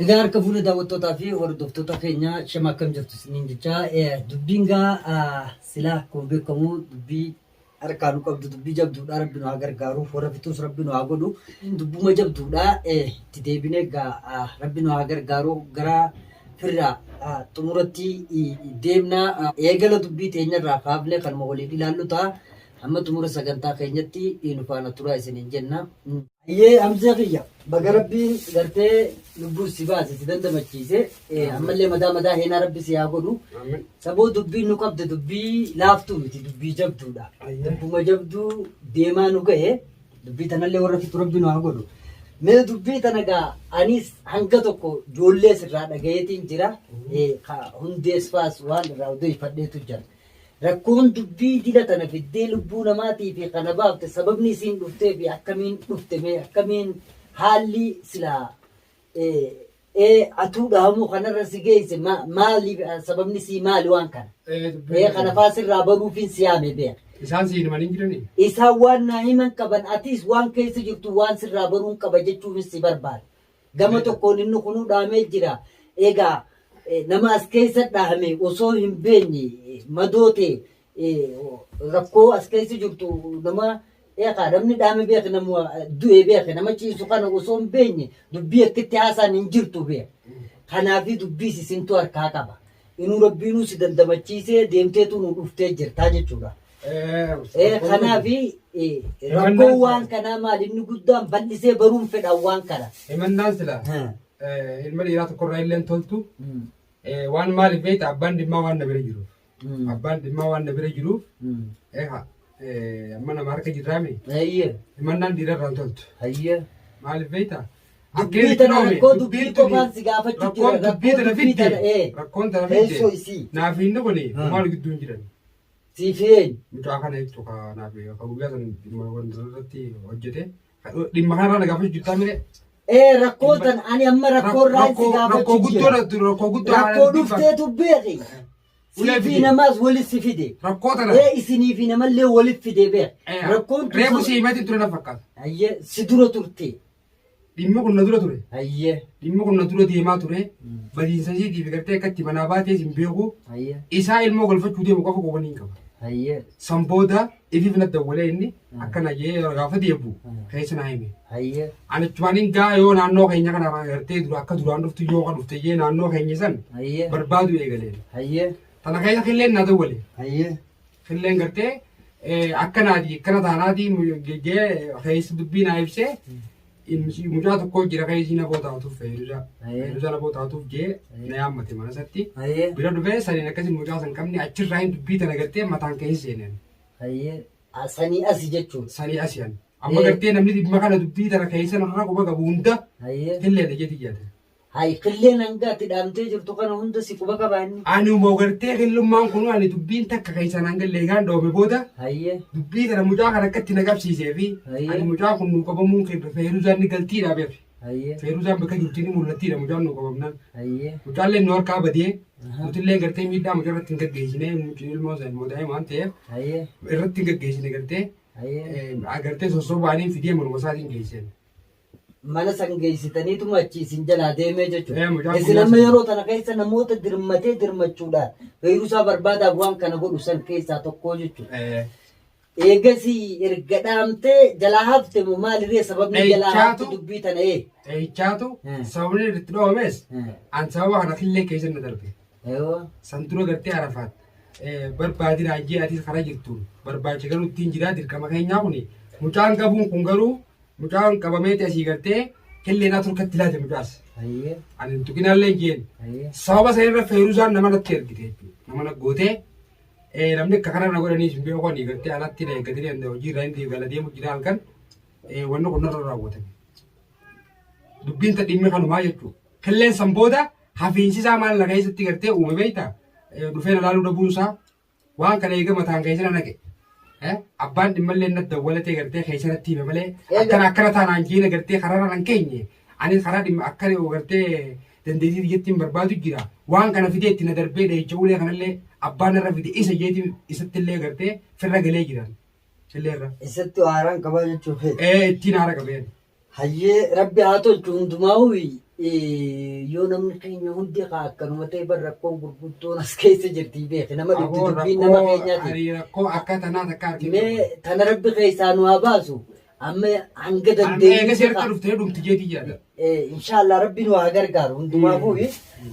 Egaa harka fuune daawwattootaa fi hordoftoota keenya shama akkam jirtu isiniin jechaa dubbiin gaa silaa akkuma beekamu dubbii harkaa nu qabdu dubbii jabduudha rabbi nu haa gargaaru warra fixuus rabbi nu haa godhu dubbuma jabduudha itti deebinee gaa rabbi nu haa gargaaru gara firraa xumuratti deemna eegala dubbii teenyarraa kaafne kanuma waliin ilaallu ta'a hamma xumura sagantaa keenyatti nu faana turaa isiniin jenna. Hayyee Hamzee kiyya baga rabbiin gartee lubbuu si baase si dandamachiise ammallee madaa madaa heenaa rabbi si haa godhu. Saboo dubbiin nu qabde dubbii laaftuu miti dubbii jabduudha. Dubbuma jabduu deemaa nu gahe dubbii tanallee warra fixu rabbi nu haa godhu. Mee dubbii tana gaa anis hanga tokko ijoollee sirraa dhagayeetiin jira. Hundees faas waan irraa odeeffadheetu jira. Rakkoon dubbii dila tana fiddee lubbuu namaatii fi kana baafte sababni isiin dhuftee fi akkamiin dhufte mee akkamiin haalli silaa ee atuu dhahamuu kanarra si geesse maali sababni sii maali waan kana ee kana faa sirraa baruufiin si yaame beek. Isaan si himanii jiranii? Isaan waan naa himan qaban atiis waan keessa jirtu waan sirraa baruun qaba jechuufis si barbaada. Gama tokkoon inni kunuu dhahamee jira. Egaa nama as keessa dhahame osoo hin beekne madoo ta'e rakkoo as keessa jirtu nama eegaa namni dhahame beeke nama du'e beeke nama ciisu kana osoo hin beekne dubbii akkitti haasaan hin jirtu beeke. Kanaafi dubbiis isintu harkaa qaba. Inuu rabbiinuu si dandamachiisee deemteetu nu dhuftee jirtaa jechuudha. Kanaafi rakkoon waan kanaa maali inni guddaan bal'isee baruun fedhan waan kana. Himannaan sila ilma dhiiraa tokkorraa illee toltu waan maaliif beekta abbaan dhimmaa waan na bira jiruuf. Abbaan dhimmaa waan na bira jiruuf amma nama harka jirraame himannaan dhiirarraa hin toltu. Maaliif beekta? Dubbii tana rakkoo dubbii qofaan si gaafachuu jira. Rakkoon dubbii tana Rakkoo dubbii tana fidde. ee. Rakkoon tana Teessoo fidde. isii. Naaf inni kuni maal gidduu hin jiran. Siif eenyu? Mucaa kana jechuun ka naaf ka guyyaa san dhimma wanta irratti hojjete. Dhimma kanarraa na gaafachuu jirtaa mire. Ee rakkoo tan ani amma rakkoo irraa si Rakkoo gaafachuu guddoo jira. rakkoo guddoo Rakkoo dhufteetu beeki. Ulee Siifii fide. namaas walit si fide. Rakkoo tana. Ee isinii fi namallee walit fide beeki. Rakkoon tun Reefu si himeetiin ture na fakkaata. Hayyee si dura turte. Dhimmi kun na dura ture. Hayyee. Dhimmi kun na dura deemaa ture. Badiinsa isiitiif gartee akka itti manaa baatees hin beeku. Hayyee. Isaa ilmoo galfachuu deemu qofa quba niin qaba. Hayyee. San booda ifiif na dawwalee inni akkana jee gaafa deebu keessa naa hime. Hayyee. Ani achumaan gaa yoo naannoo keenya kana gartee dura akka duraan dhuftu yoo ka dhufte jee naannoo keenya san Hayyee. barbaadu eegaleen. Hayyee. Tana keessa killeen na dawwale. Hayyee. Killeen gartee akkanaati akkana taanaati jee keessa dubbii naa ibsee mucaa tokko jira keessi na bootaatuuf feeruzaa. Feeruzaa na bootaatuuf jee na yaammate mana isatti. Hayyee. Bira dhufee saniin akkasii mucaa san qabne achirraa hin dubbii tana gartee mataan keessa seenan. Hayyee. Sanii asi jechuudha. Sanii asi an. Amma gartee namni dhimma kana dubbii tana keessa narra quba qabu hunda Hayyee. killeedha jeeti jaate. Hay qilleen hanga ati dhaamtee jirtu kana hunda si quba qaba inni. Ani immoo gartee qillummaan kun ani dubbiin takka keessaan hanga leegaan dhoome booda Hayyee. dubbii kana mucaa kana akka itti na qabsiisee fi Hayyee. ani mucaan kun nuu qabamuun kee feeruzaan ni galtiidha beek. Hayyee. Feeruzaan bakka jirti ni mul'attiidha mucaan nuu qabamnaan. Hayyee. Mucaallee nu harkaa badee nutillee gartee miidhaa mucaa irratti hin gaggeessine mucaan ilmoo sana ilmoo daa'ima waan ta'eef Hayyee. irratti hin gaggeessine gartee Hayyee. gartee sossobaaniin fidee morma isaatiin geesseen. Mana san geessitaniituma achi isin jalaa deemee jechuudha. Ee, mucaan Isin guyyaa amma sana. yeroo tana keessa namoota dirmatee dirmachuudhaan feeruusaa barbaadaaf waan kana godhu san keessaa tokko jechuudha. Eegasii erga dhaamtee jalaa hafte moo maaliree sababni jalaa hafte Dheechaatu- dubbii tana ee. Dheechaatu Eh. sababni itti dhoomes an sababa kana killee keessa na darbe. Eewwa. San dura gartee Arafaat barbaadinaa jee atis karaa jirtuun barbaacha garuu ittiin jiraa dirqama keenyaa kuni mucaan qabuun kun garuu Mucaan qabameeti asii gartee qilleenaa turkatti laate mucaas. Hayyee. Ani hin tuqinaallee hin jeen. Hayyee. Sababa sana irra feeruzaan nama natti ergite jechuudha. Nama na gootee namni akka kana na godhanii hin beeku ani gartee alatti na eeggatanii ani hojii irraa hin gala deemu jira halkan wanni kun narra raawwatame. Dubbiin ta dhimmi kanumaa jechuudha. Qilleen san booda hafiinsi isaa maal na keessatti gartee uume beektaa? Dhufee na laaluu dhabuunsaa Waan kana eega mataan keessa na naqe. Abbaan dhimmallee na dawwalatee gartee keessa natti hime malee akkana akkana taanaan jeena gartee kararra nan keenye. Anis karaa dhimma akka gartee dandeettii biyyatti hin barbaadu jira. Waan kana fidee itti na darbee dhahicha ulee kanallee abbaan narra fide isa jeeti isattillee gartee firra galee jiran. Illeerra. Isatti haaraan qabaa jechuun feete. Ee ittiin haara qabeen. Hayyee rabbi haa tolchu hundumaa'uu Yoo namni keenya hundi haa akkanuma ta'e bar rakkoon gurguddoon as keessa jirti beeki nama dhibdi Aboo dubbiin nama rakkoo keenyaati. ani rakkoo akka tanaa takka arginu. Mee tana rabbi keessaa nu haa baasu amma hanga Amma eega dandeenyu seerka dhuftee dhumti jeetii yaada. Inshaallah rabbi nu haa gargaaru hundumaafuu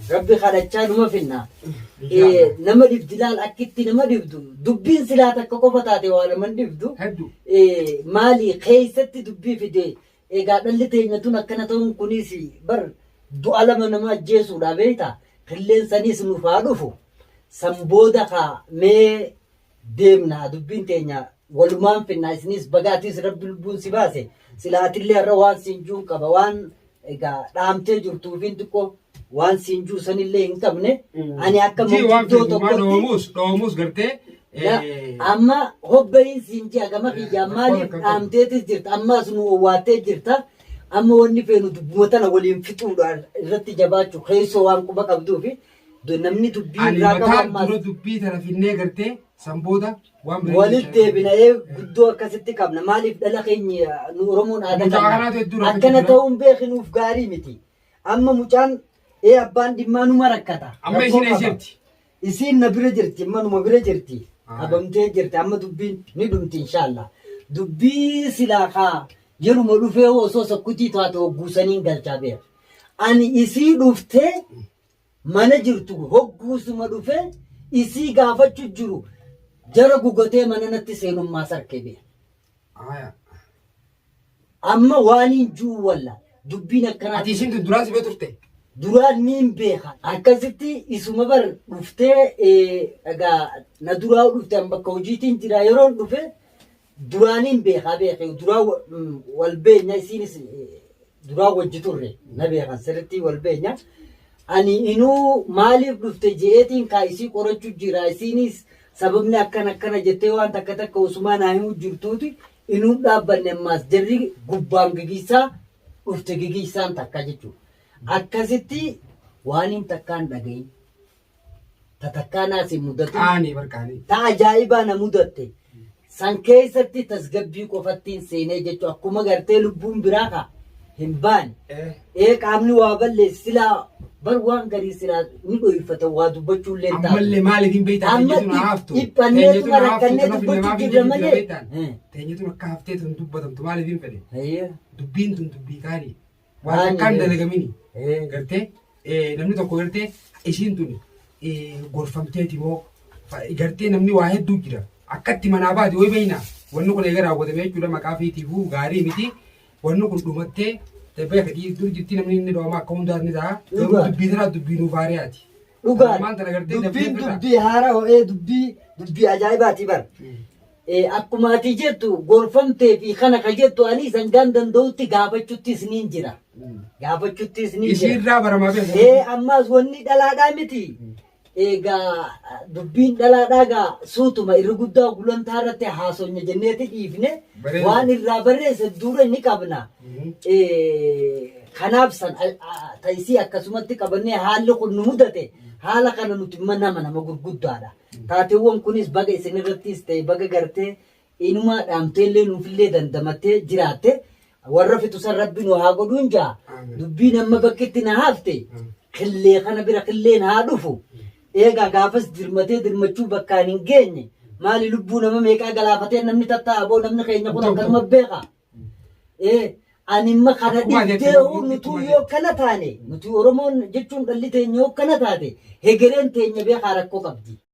rabbi kadhachaa numa finna. Inshaallah. Nama dhibdi laal akkitti nama dhibdu dubbiin silaa takka qofa taate waa nama hin dhibdu. Hedduu. Maali keessatti dubbii fide. Egaa dhalli teenya tun akkana ta'uun kunis bar du'a lama nama ajjeesuudha beektaa? Qilleensaniis nuuf haa dhufu. San booda kaa mee deemna dubbiin teenya walumaan finna isinis bagaatis rabbi lubbuun si baase sila atillee har'a waan siin juun qaba waan egaa dhaamtee jirtuufiin xiqqoo waan siin juu sanillee hin qabne ani akka Jii waan manguddoo feetu maa tokkotti dhoomus dhoomus gartee. Amma hobbayin siin ji'a gama kiyyaa maaliif dhaamteetis jirta ammaas nu owwaattee jirta amma wanni feenu dubbuma tana waliin fixuudha irratti jabaachuu keessoo waan quba qabduufi namni dubbii Ani irraa qabu mataa ammaas dura dubbii tana finnee gartee san booda waan biraa walitti deebina ee guddoo akkasitti qabna maaliif dhala keenya nu Oromoon aadaa Mucaa qabna kanaatu hedduu rakkachuu akkana jira. ta'uun beekinuuf gaarii miti amma mucaan ee abbaan dhimmaa numa rakkata Amma rakkoo isiin eessa qaba. jirti? Isiin na bira jirti, manuma bira jirti. Ah. Qabamtee jirti. Amma dubbiin ni dhumti inshallah. Dubbii silaa kaa yeruma dhufee osoo sakkutii taate hogguusaniin galchaa beeka. Ani isii dhuftee mana jirtu hogguusuma dhufee isii gaafachu jiru jara gugatee mana natti seenummaa sarkee beeka. Aya. Amma waaniin juu walla dubbiin akkanaa Ati isiin tun duraan si bira turte. Duraan niin beeka. Akkasitti isuma bar dhuftee egaa na duraa dhufte an bakka hojiitiin jira yeroon dhufe duraaniin beekaa beeke duraa wal beenya isiinis duraa wajji turre na beekan sirriitti wal beenya. Ani inuu maaliif dhufte je'eetiin kaa isii qorachuu jira isiinis sababni akkana akkana jettee waan takka takka osumaa naa himuu jirtuuti inuu dhaabbanne ammaas jarri gubbaan gigiisaa dhufte gigiisaan takka jechuudha. Akkasitti waan hin takkaan dhagahin. Ta takkaa naas hin mudatin. Qaanii bar qaanii. Ta ajaa'ibaa na mudatte. San keessatti tasgabbii qofattiin seenee jechuudha. Akkuma gartee lubbuun biraa ka hin baane. Ee qaamni waa balleessi silaa bar waan garii silaa ni dhoyfata waa dubbachuu illee hin taatu. Ammallee maaliif hin beektaa Amma teenyetu na haftu. dhiphanneetuma Teenyetu na haftu rakkannee tana dubbachuu finne maaf hin jirra jira malee. beektaan. Teenyetu akka haftee tun dubbatamtu maaliif hin fedhe. Hayyee. Dubbiin tun dubbii gaarii. Waan Waan takkaan jedhe. dalagamini. Gartee namni tokko gartee isiin tun gorfamteeti moo gartee namni waa hedduu jira. Akkatti manaa baate wayi beekna. Wanni kun eega raawwatame jechuudha maqaa fiitiifuu gaarii miti. Wanni kun dhumattee beeka dur jirti namni inni dhooma akka hundaas ni ta'a. Garuu Dhugaa. dubbii tanaa dubbii nuuf haariyaati. Dhugaa Maal tana gartee dubbiin dafnee dubbii haaraa ho'ee dubbii dubbii ajaa'ibaati bara. Akkuma ati jettu gorfamtee fi kana ka jettu ani sangaan danda'utti gaafachuttis niin jira. Gaafachuttis niin jira. Isiirraa baramaa beeku. Ammaas wanni dhalaadhaa miti. Egaa dubbiin dhalaadhaa gaa suutuma irri guddaa gulantaa irratti haasonya jenneeti dhiifne Bareeda. waan irraa barreesse dura ni qabna. Kanaaf san ta'isii akkasumatti qabannee haalli kun nu mudate haala kana nuti nama nama gurguddaadha. Taateewwan kunis baga isin irrattis ta'e baga gartee inumaa dhaamteellee nuufillee dandamattee jiraatte warra fixu san rabbi nu haa godhuun jaa. Amiin. Dubbiin amma bakkitti na hafte killee kana bira killeen haa dhufu. Eegaa gaafas dirmatee dirmachuu bakkaan hin geenye maali lubbuu nama meeqaa galaafatee namni tattaa'a boo namni keenya kun akkanuma beeka. Ee ani imma kana Akkuma dhibdee jettu, hoo nutuu yoo akkana taane nuti Oromoon jechuun dhalli teenya yoo akkana taate hegereen teenya beekaa rakkoo qabdi.